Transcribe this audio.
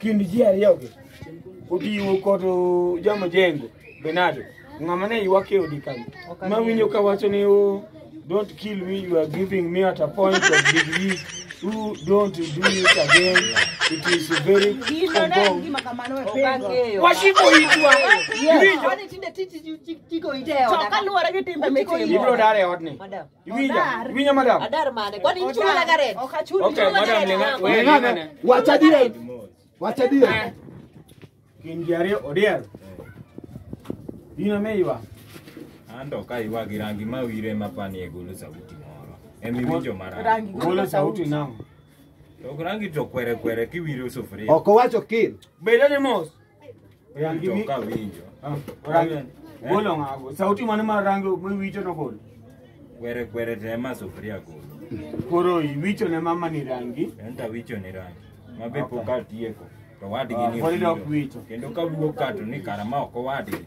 Kind ji ariyogi, Odiwo kod Jamojengo, Bernardo, ng'ama ne ywak e odi kanyo. Ma winjo ka wacho ni oh, don't kill me, you are giving me at a point of degree. Who don't do it again. It is very Gino ne en gima kamano e piny. Washiko itwa. Iwinjo? Kwani tinde tich tiko ite e To oda. kaluwore gi timbe mitimo. Ibiro dar e odni. Madam. Iwinjo? Odar. Iwinjo madam? Adar mane? Kwani ichula ga rent? Ok achul. Okay, madam linga. we Ling'ane, ling'ane. wach adier. Wach adier. Kind ji ariyo odier. In ame ywak. An to ka ywak rangi ma wire ma pani e golo sauti moro. Ema iwinjo marach. Rangi Golo sauti nang'o? To ok rangi to kwere kwere kiwiro sufuria. Ok owacho kill. Bed ane mos. Rangi To mi ka winjo. Ah, rangi. Golo ng'ago. Sauti mane mar rangi miwicho no golo. Kwere kwere to ema sufuria golo. Koro iwicho ne mama ni rangi. En to awicho ni rangi. Ma be pok atieko. To wadgi ni Ah, pod idok obiro. wicho. Kendo ka wuok ka to ni kara ma ok owadgi.